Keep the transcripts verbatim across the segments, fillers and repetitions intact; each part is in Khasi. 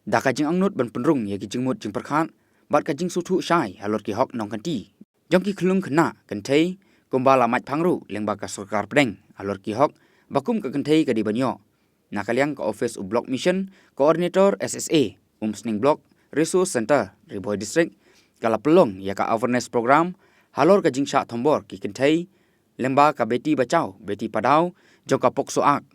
Da ka jingangnud ban pynrung ïa ki jingmut jingpyrkhat bad ka jingsngewthuh shai halor ki hok nongkynti jong ki khyllung khynnah kynthei, kumba la mait phang ruh lyngba ka sorkar pdeng halor ki hok ba kum ka kynthei ka dei ban ïoh. Na ka liang ka office u Block Mission Coordinator S S A, Umsning Block Resource Centre, Ri Bhoi District, ka la pynlong ïa ka awareness program halor ka jingshah thombor ki kynthei lyngba ka Beti Bachao Beti Padhao jong ka POCSO Act.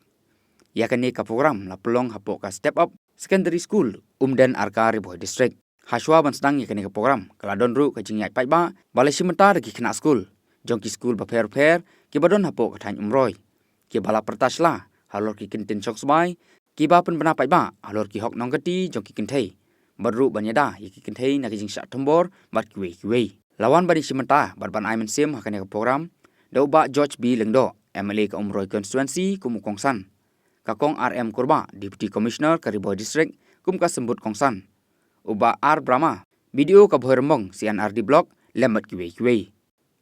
Ïa kane ka program la pynlong hapoh ka Step Up Secondary School, Umden Arka, Ri Bhoi District. Hashwa ban sdang ïa kane ka program ka la don ruh ka jingïaid paidbah ba la shim bynta da ki khynnah skul jong ki skul bapher bapher kiba don hapoh ka thaiñ Umroi, kiba la pyrta shla halor ki kyntien shongsbai kiba pynbna paidbah halor ki hok nongkynti jong ki kynthei, bad ruh ban ïada ïa ki kynthei na ki jingshah thombor bad kiwei kiwei. La wan ban ïashim bynta bad ban ai mynsiem ha kane ka program da u Bah George B Lyngdoh, M L A ka Umroi Constituency, kum u kongsan, ka Kong R M Kurbah, Deputy Commissioner ka Ri Bhoi District, kum ka symbud kongsan, u Bah R Brahma, B D O ka Bhoirymbong C and R D Block, lem bad kiwei kiwei.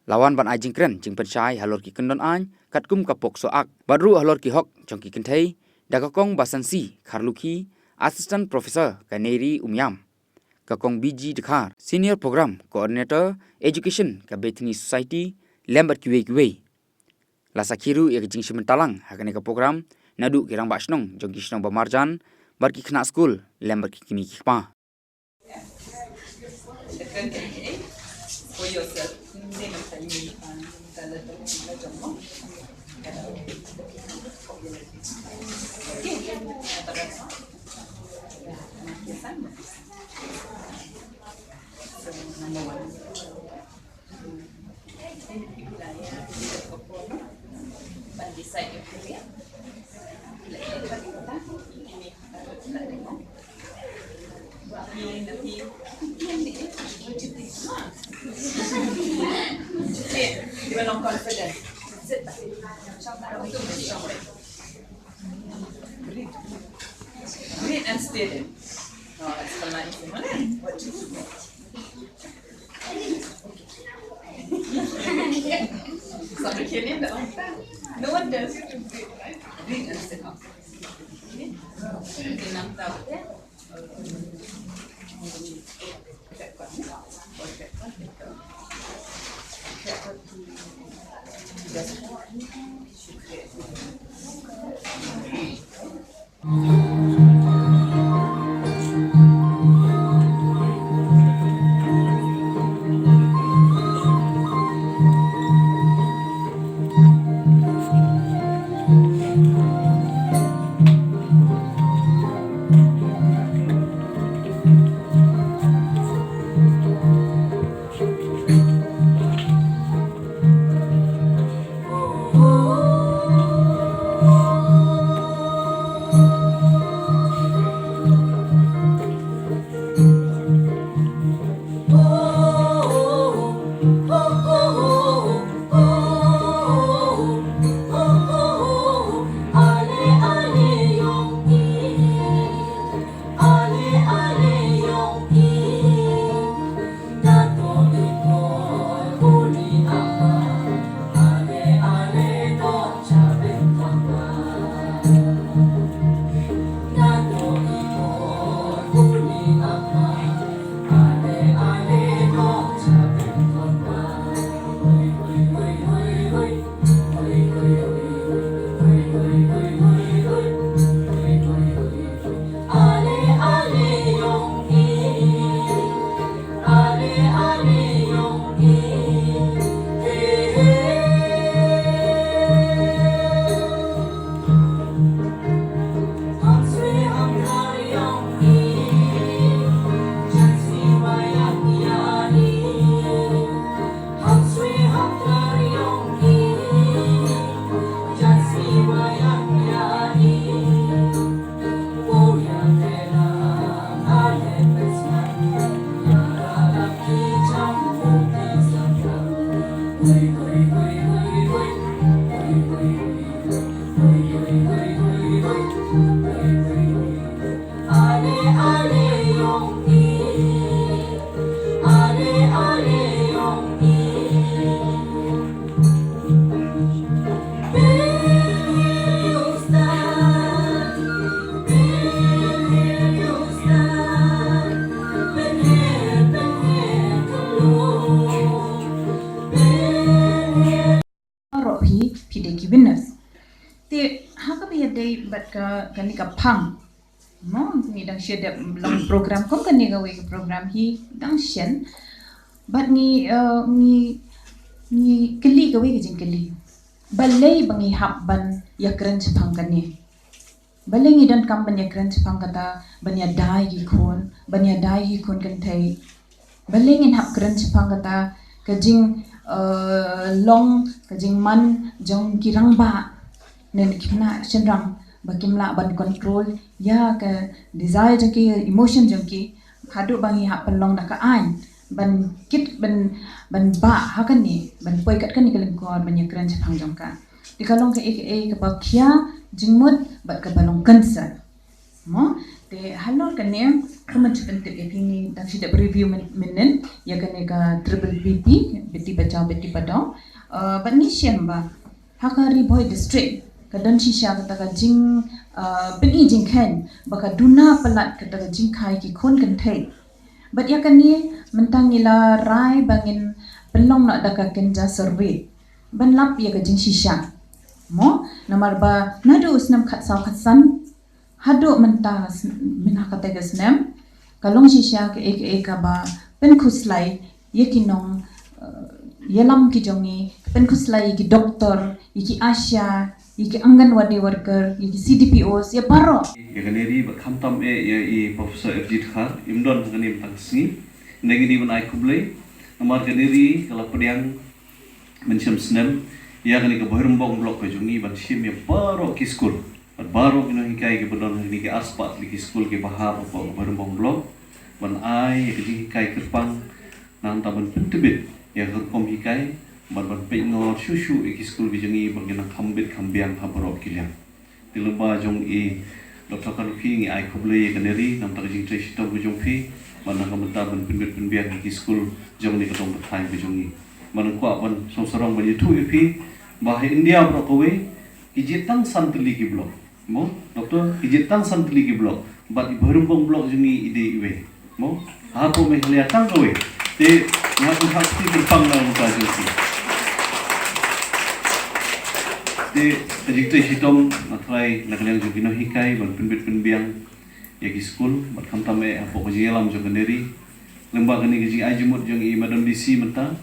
La wan ban ai jingkren jingpynshai halor ki kyndon aiñ katkum ka POCSO Act bad ruh halor ki hok jong ki kynthei da ka Kong Basansi Kharlukhi, Assistant Professor ka Neyri Umiam, ka Kong B G Dkhar, Senior Program Coordinator Education ka Bethany Society, lem bad kiwei kiwei. La sakhi ruh ïa ka jingshim bynta lang ha kane ka program naduh ki rangbah shnong jong ki shnong ba marjan bad ki khynnah skul lem bad ki kmie ki kpa. Read and stay there. No, that's the line. What do you Sorry, can you know? No one tells you to breathe, right? Breathe and sit up. Okay? Breathe in and out. Bad ka kane ka phang, mo, ngi dang shu dep long program kum kane kawei ka program hi dang shen. Bad ngi, uh, ngi ngi kylli kawei ka jingkylli, balei ba ngi hap ban ïakren shaphang kane? Balei ngi donkam ban ïakren shaphang kata, ban ïada ïa ki khun, ban ïada ïa ki khun kynthei? Balei ngin hap kren shaphang kata, ka jing, uh, long, ka jingman jong ki rangbah ne ki khynnah shynrang, ba kim lah ban control ïa ka desire jong ki, emotion jong ki, haduh ba ngi hap pynlong da ka aiñ ban kit, ban, ban bah ha kane, ban poi kat kane ka lyngkor ban ïakren shaphang jong ka. Te ka long kaei kaei kaba khia jingmut bad kaba long concern, mo. Te halor kane, kumba shu pyntip ïa phi, ngi dang shu dep review mynnin ïa kane ka triple B P, Beti Bachao Beti Padhao. Uh, bad ngi shem ba ha ka Ri Bhoi District ka don shisha kata ka jing, uh, pyni jingkheiñ ba ka duna palat kata ka jingkha ïa ki khun kynthei. Bad ïa kane mynta ngi la rai ba ngin pynlong noh da ka kynja survey ban lap ïa ka jingshisha, mo. Namar ba naduh u snem khatsaw khatsan haduh mynta, mynta kata ka snem, ka long shisha kaei kaei kaba pynkhuslai ïa ki nong, uh, ïalam ki jong ngi, pynkhuslai ïa ki doktor, ïa ki ASHA, ïa ki Anganwadi worker, ïa ki C D P Os, ïa baroh. Ïa kane ri bad khamtam eh ïa i Professor F G Dkhar, im don ha kane mynta ka sngi. Ngi dei ban ai khublei namar kane ri ka la pdiang mynshem snem ïa kane ka Bhoirymbong Block ka jong ngi ban shim ïa baroh ki skul bad baroh ki nonghikai kiba don ha kine ki arspah tylli ki skul kiba hap hapoh ka Bhoirymbong Block, ban ai ïa ka jinghikai kyrpang, nangta ban pyntbit ïa ka rukom hikai bad ban peit ngor shuh shuh ïa ki skul ki jong ngi ba ngin nang kham bit kham biang ha baroh ki liang. Te lyngba jong i Doctor Kharlukhi ngi ai khublei ïa kane ri namar ka jingtrei shitom ka jong phi bad na ka bynta ban pynbit pynbiang ïa ki skul jong kane ka dong ka thaiñ ka jong ngi. Bad nga kwah ban sngewsarong ban ïathuh ïa phi ba ha India baroh kawei ki jied tang san tylli ki block. Mo, Doctor, ki jied tang san tylli ki block bad i Bhoirymbong Block jong ngi i dei iwei. Mo, hapoh Meghalaya tang kawei. Te nga pun hap ti kyrpang na ka bynta jong ki. Te ka jingtrei shitom nga trai na ka liang jong ki nonghikai ban pynbit pynbiang ïa ki skul bad khamtam eh hapoh ka jingïalam jong kane ri. Lyngba kane ka jingai jingmut jong i Madam D C mynta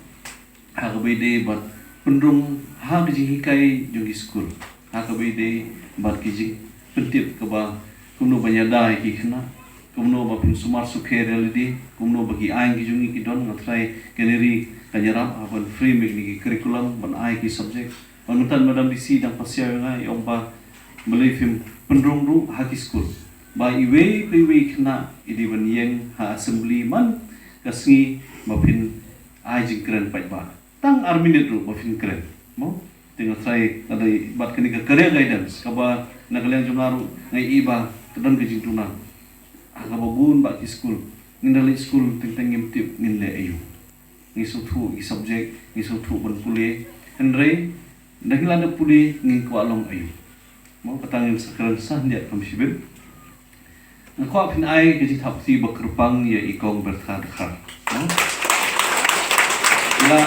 ha kaba ïadei bad pynrung ha ka jinghikai jong ki skul, ha kaba ïadei bad ki jingpyntip kaba kumno ban ïada ïa ki khynnah, kumno ba phin sumar sukher ïa lade, kumno ba ki aiñ ki jong ngi ki don. Nga trai kane ri kan ïarap ha ban frame ïa kine ki curriculum ban ai ki subject. Bad mynta Madam D C dang pasiaw ïa nga, i ong ba balei phim pynrung ruh ha ki skul ba iwei pa iwei i khynnah i dei ban ïeng ha assembly man ka sngi ba phin ai jingkren paidbah. Tang ar minit ruh ba phin kren. Mo, te nga trai ka dei bad kane ka career guidance kaba na ka liang jong nga ruh nga i ba ka don ka jingduna ha kaba bun ba ki skul. Ngin da leit skul teng teng ngim tip ngin leh aiu. Ngi sngewthuh ki subject, ngi sngewthuh ban pule. Hynrei da ngi la da pule ngi kwah long aiu. Mo, kata ngin sa kren sa hyndiat kam shibit. Nga kwah phin ai ka jingthap kti ba kyrpang ïa i Kong Bertha Dkhar. Mo? Ila